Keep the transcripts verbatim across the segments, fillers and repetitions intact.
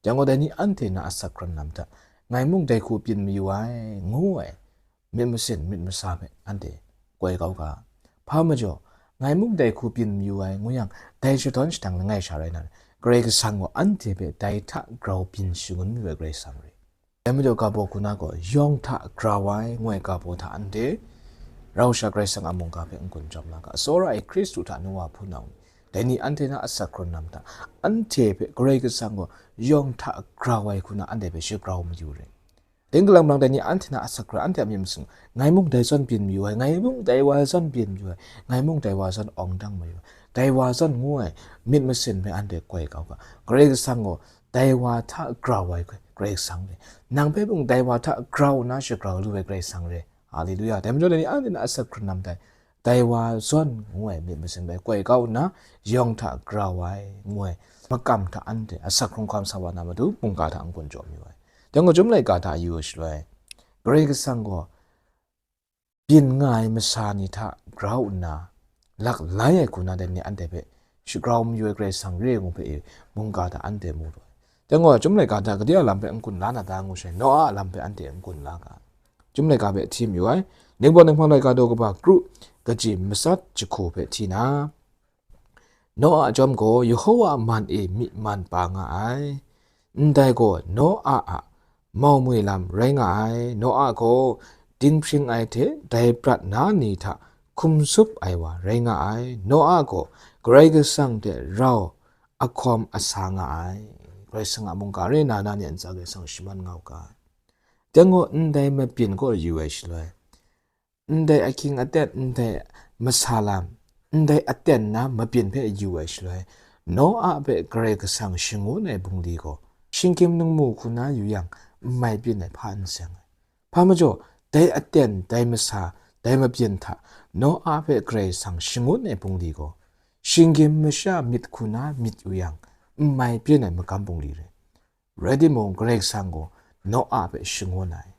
Dai gaw dai ni anhte na asak hkrun lam hta, ngai mung dai hku byin mayu ai, ngu ai, myit masin myit masa hpe anhte koi kau ga. Hpa majaw, ngai mung dai hku byin mayu ai, ngu yang, dai shadawn shadang langai sha rai na, Karai Kasang gaw anhte hpe dai hta grau byin shangun mayu ai Karai Kasang re. Dai majaw ga baw hku na gaw, yawng hta grau ai, ngu ai ga baw hta anhte rau sha Karai Kasang a mungga hpe n-gun jawm la ga. Tsawra ai Hkristu hta nu wa hpunau ni, dai ni anhte na asak hkrun lam hta, anhte hpe Karai Kasang gaw yawng hta grau ai hku na anhte hpe shagrau mayu re. Ding galang galang dai ni anhte na asak hkrun, anhte a myit masin, ngai mung dai zawn byin mayu ai, ngai mung dai wa zawn byin mayu ai, ngai mung dai wa zawn awng dang mayu ai, dai wa zawn ngu ai, myit masin hpe anhte koi kau ga. Karai Kasang gaw dai wa hta grau ai Karai Kasang re. Nang hpe mung dai wa hta grau nna shagrau lu ai Karai Kasang re. Haleluya. Dai majaw dai ni anhte na asak hkrun lam dai, dai wa zawn ngu ai myit masin bai koi kau nna, yawng hta grau ai, ngu ai makam hta anhte asak hkrung hkawm sa wa na matu, mungga hta n-gun jaw mayu ai. Dai gaw, chyum laika hta yu ai shaloi, Karai Kasang gaw byin nga ai masa ni hta grau nna, lak lai ai hku na dai ni anhte hpe shagrau mayu ai Karai Kasang re ai ngu hpe e, mungga hta anhte mu lu ai. Dai gaw, chyum laika hta gade a lam hpe n-gun la na ta ngu shai, Noa a lam hpe anhte n-gun la ga. Chyum laika hpe hti mayu ai, Ningbaw Ninghpang laika daw kaba kru, kaji matsat jahku hpe hti na, Noa a chyawm gaw Yehova a man e myi man pa nga ai. Ndai gaw Noa a mau mwi lam rai nga ai. Noa gaw dinghpring ai hte dai prat na ni hta hkum zup ai wa rai nga ai. Noa gaw Karai Kasang hte rau ahkawm asa nga ai. Karai Kasang a mungga re na, na ni a ntsa Karai Kasang shaman nga u ga. Dai gaw ndai mabyin kaw yu ai shaloi, ndai ahkying aten, ndai masa lam, ndai aten na mabyin hpe yu ai shaloi, Noa hpe Karai Kasang shangun ai bungli gaw, shinggyim ningmu hku na yu yang, n mai byin ai hpa n seng ai. Hpa majaw, dai aten, dai masa, dai mabyin hta Noa hpe Karai Kasang shangun ai bungli gaw, shinggyim masha myit hku na myit yu yang, n mai byin ai magam bungli rai. Rai timung, Karai Kasang gaw Noa hpe shangun ai.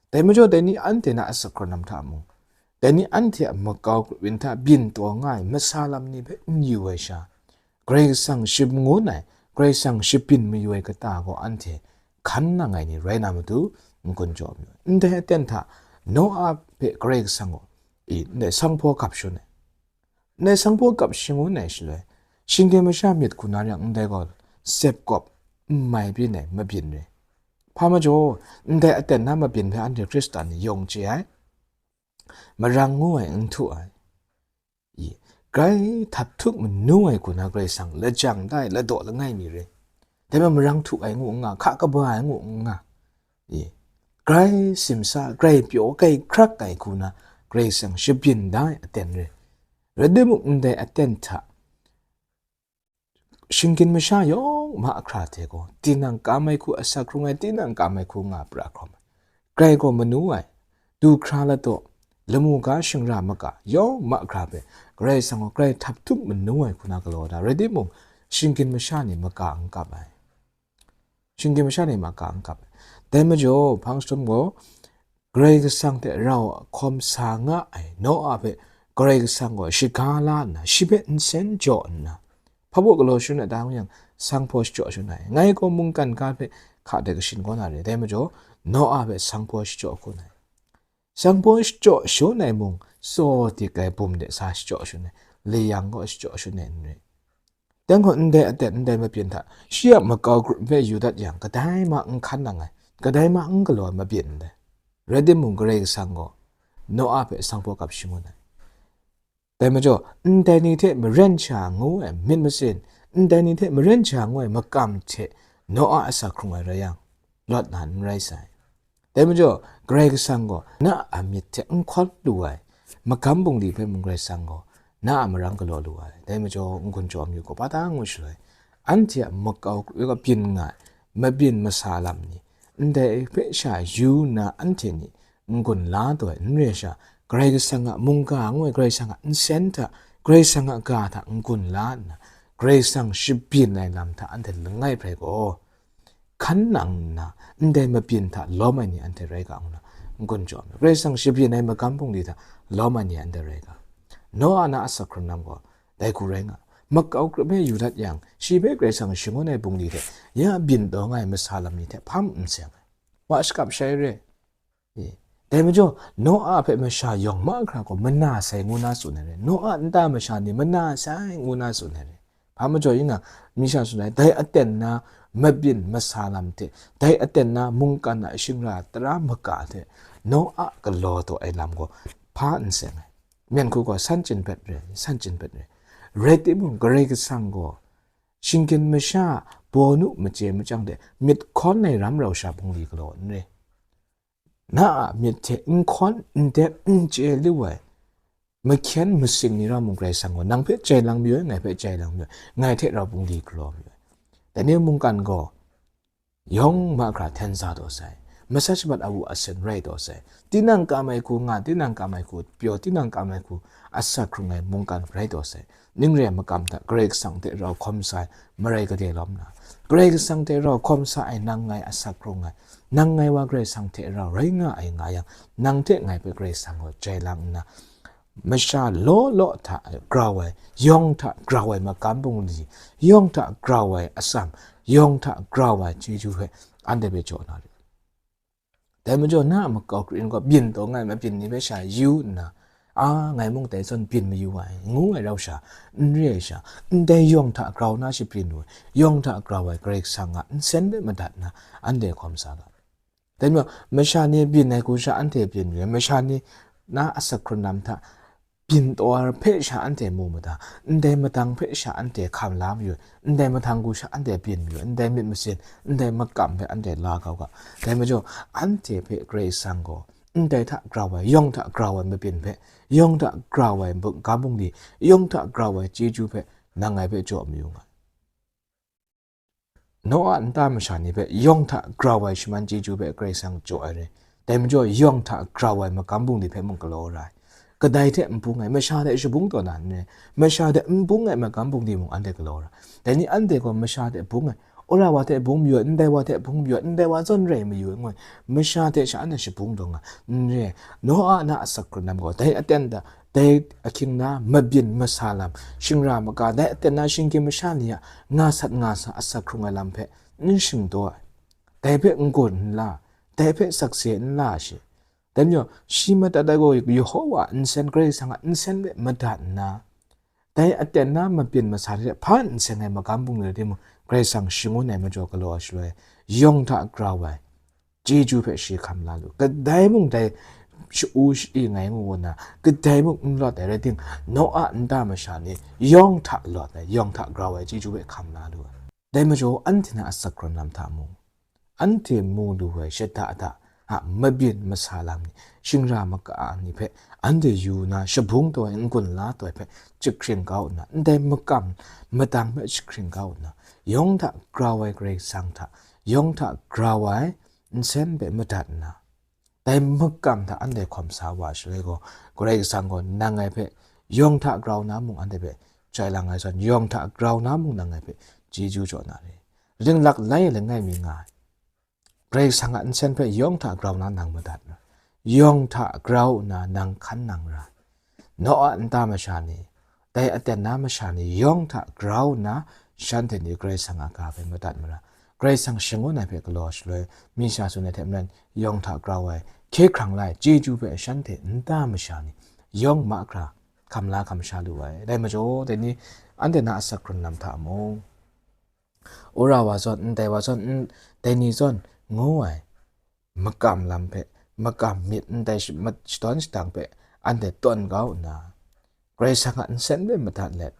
Dai majaw, dai ni anhte na asak hkrun lam hta mung, dai ni anhte a makau grup yin hta byin taw nga ai masa lam ni hpe n yu ai sha, Karai Kasang shangun ai, Karai Kasang shabyin mayu ai kata gaw anhte hkan nang ai ni rai na matu, n-gun jaw mayu ai. Ndai aten hta Noa hpe Karai Kasang gaw, i, ndai sanghpaw gap shun ai. Ndai sanghpaw gap shangun ai shaloi, shinggyim masha myit hku na ring ndai gaw, sep kawp n mai byin ai mabyin re. Hpa majaw, ndai aten na mabyin hpe anhte Hkristan ni yawng chye ai, marang ngu ai n htu ai. I, grai htap htuk manu ai hku na Karai Kasang lajang da ai ladaw langai mi re. Dai majaw marang htuk ai ngu n nga, hka kaba ai ngu n nga. I, grai simsa, grai pyaw, grai hkrak ai hku na Karai Kasang shabyin da ai aten re. Rai timung, ndai aten hta shinggyim masha yawng mahkra hte gaw, tinang kam ai hku asak hkrung ai, tinang kam ai hku nga pra hkrum ai. Grai gaw manu ai, du hkra ladaw, lamu ga shingra maga yawng mahkra hpe, Karai Kasang gaw grai htap htuk manu ai hku na galaw da. Rai timung, shinggyim masha ni maga n kap ai. Shinggyim masha ni maga n kap ai. Dai majaw, hpang jahtum gaw, Karai Kasang hte rau hkawm sa nga ai Noa hpe Karai Kasang gaw shaga la nna, shi hpe nsen jaw nna, hpa baw galaw shangun ai ta ngu yang, sanghpaw shachyaw shangun ai. Ngai gaw mungkan ga hpe hka de kashin kaw na re, dai majaw, Noa hpe sanghpaw shachyaw hkun ai. Sanghpaw shachyaw shangun ai mung, tsaw dik ai bum de sa shachyaw shangun ai, layang gaw shachyaw shangun ai n rai. Dai gaw ndai aten ndai mabyin hta, shi a makau grup hpe yu dat yang, kadai ma n hkan nang ai, kadai ma n galaw ai mabyin ndai. Rai timung, Karai Kasang gaw Noa hpe sanghpaw gap shangun ai. Dai majaw, ndai ni hte maren sha ngu ai myit masin, ndai ni hte maren sha ngu ai makam hte Noa asak hkrung ai rai yang, lawt na n rai sai. Dai majaw, Karai Kasang gaw na a myit hte n hkawn lu ai, magam bungli hpe mung Karai Kasang gaw na a marang galaw lu ai. Dai majaw, n-gun jaw mayu gaw, pa ta ngu shaloi, anhte a makau byin nga ai, mabyin masa lam ni, ndai hpe sha yu nna anhte ni n-gun la taw ai, n re sha, Karai Kasang a mungga ngu ai, Karai Kasang a nsen hta, Karai Kasang a ga hta n-gun la nna, Karai Kasang shabyin ai lam hta anhte langai hpe gaw, hkan nang nna, ndai mabyin hta lawm ai ni anhte rai ga ngu na, n-gun jaw ai. Karai Kasang shabyin ai magam bungli hta lawm ai ni anhte rai ga. Noa na asak hkrun lam gaw dai hku rai nga. makau grup hpe yu dat yang, shi hpe Karai Kasang shangun ai bungli hte, ya byin taw nga ai masa lam ni hte hpa n seng ai. Wa shakap shai re. E, dai majaw, Noa hpe masha yawng mahkra gaw mana sai ngu na tsun ai re. Noa nta masha ni mana sai ngu na tsun ai re. Hpa majaw yin na, mi sha tsun ai, dai aten na mabyin masa lam hte, dai aten na mungkan a shingra tara maka hte, Noa galaw taw ai lam gaw hpa n seng ai. Myen hku gaw san chyen pet re, san chyen pet re. Rai timung, Karai Kasang gaw shinggyim masha bawnu machye machyang de myit hkawn ai ram rau sha bungli galaw n re. Na a myit hte n hkawn, n dep, n chye lu ai mahkyen masing ni rau mung, Karai Kasang gaw nang hpe jai lang mayu ai, ngai hpe jai lang mayu ai, ngai hte rau bungli galaw mayu ai. Dai ni mungkan gaw yawng mahkra hten sa taw sai, masat shabat awu asen rai taw sai, tinang kam ai hku nga, tinang kam ai hku pyaw, tinang kam ai hku asak hkrung ai mungkan rai taw sai. Ning re ai makam hta Karai Kasang hte rau hkawm sa ai marai gade lawm na, Karai Kasang hte rau hkawm sa ai nang ngai asak hkrung ai, nang ngai wa Karai Kasang hte rau rai nga ai nga yang, nang hte ngai hpe Karai Kasang gaw jai lang nna, masha law law hta grau ai, yawng hta grau ai makam bungli, yawng hta grau ai atsam, yawng hta grau ai chyeju hpe anhte hpe jaw na rit. Dai majaw, na a makau grin gaw byin taw nga ai mabyin ni hpe sha yu nna, a, ngai mung dai zawn byin mayu ai, ngu ai rau sha, n re ai sha, ndai yawng hta grau na shabyin lu ai, yawng hta grau ai Karai Kasang a nsen hpe madat nna, anhte hkawm sa ga. Dai majaw, masha ni byin ai hku sha anhte byin yu ai, masha ni na asak hkrun lam hta byin taw ai hpe sha anhte mu mada, ndai madang hpe sha anhte hkam la mayu ai, ndai madang hku sha anhte byin mayu ai, ndai myit masin, ndai makam hpe anhte la kau ga. Dai majaw, anhte hpe Karai Kasang gaw ndai hta grau ai, yawng hta grau ai mabyin hpe, yawng hta grau ai bu-, ga bungli, yawng hta grau ai chyeju hpe nang ngai hpe jaw mayu nga ai. Noa a nta masha ni hpe yawng hta grau ai shaman chyeju hpe Karai Kasang jaw ai re. Dai majaw, yawng hta grau ai magam bungli hpe mung galaw ra ai. Kadai hte n bung ai, masha hte shabung taw na n re. Masha hte n bung ai magam bungli mung anhte galaw ra ai. Dai ni anhte gaw masha hte bung ai, wora wa hte bung mayu ai, ndai wa hte bung mayu ai, ndai wa zawn rai mayu ai, ngu ai, masha hte sha anhte shabung taw nga n re. Noa na asak hkrun lam gaw dai aten da, dai ahkying na mabyin masa lam, shingra maka, dai aten na shinggyim masha ni a nga sat nga sa asak hkrung ai lam hpe n shingdaw ai, dai hpe n-gun n la, dai hpe sakse n la shi. Dai majaw, shi madat ai gaw Yehowa a nsen, Karai Kasang a nsen hpe madat nna, dai aten na mabyin masa hte hpa n seng ai magam bungli rai timung, Karai Kasang shangun ai majaw galaw ai shaloi, yawng hta grau ai chyeju hpe shi hkam la lu. Kadai mung dai sha-u sha-i ngai ngu nna, kadai mung n lawt ai rai ting, Noa nta masha ni yawng hta lawt ai, yawng hta grau ai chyeju hpe hkam la lu ai. Dai majaw, anhte na asak hkrun lam hta mung, anhte mu lu ai shada da a mabyin masa lam ni, shingra maka ni hpe anhte yu na shabung taw ai, n-gun la taw ai hpe jahkring kau nna, ndai makam madang hpe jahkring kau nna, yawng hta grau ai Karai Kasang hta, yawng hta grau ai nsen hpe madat nna, dai makam hta anhte hkawm sa wa ai shaloi gaw, Karai Kasang gaw nang ngai hpe yawng hta grau na mung anhte hpe jai lang ai zawn, yawng hta grau na mung nang ngai hpe chyeju jaw na re. Ringlak lai ai langai mi nga ai. Karai Kasang a nsen hpe yawng hta grau na nang madat na, yawng hta grau nna nang hkan nang ra. Noa nta masha ni, dai aten na masha ni yawng hta grau nna, shanhte ni Karai Kasang a ga hpe madat mara, Karai Kasang shangun ai hpe galaw shaloi, mi sha tsun ai hte maren, yawng hta grau ai, hkye hkrang la ai chyeju hpe shanhte nta masha ni yawng mahkra hkam la hkam sha lu ai. Dai majaw, dai ni anhte na asak hkrun lam hta mung, wora wa zawn, ndai wa zawn, n-, dai ni zawn, ngu ai makam lam hpe, makam myit ndai shi-, ma-, shadawn shadang hpe anhte tawn kau nna, Karai Kasang a nsen hpe madat let,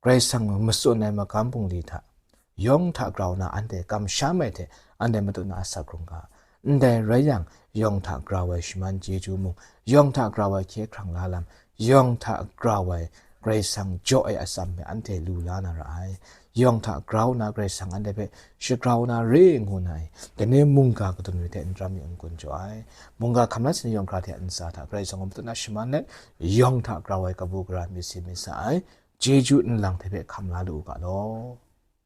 Karai Kasang matsun ai magam bungli hta, yawng hta grau na anhte kamsham ai hte anhte matut na asak hkrung ga. Ndai rai yang, yawng hta grau ai shaman chyeju mung, yawng hta grau ai hkye hkrang la lam, yawng hta grau ai Karai Kasang jaw ai atsam hpe anhte lu la na ra ai. Yawng hta grau na Karai Kasang anhte hpe shagrau na re ngu na ai, dai ni mungga kadun re hte n ram mi n-gun jaw ai. Mungga hkam la sin yawng hkra hte a ntsa hta Karai Kasang gaw matut na shaman let, yawng hta grau ai kabu gara myit si myit sa ai, chyeju nlang hte hpe hkam la lu u ga law.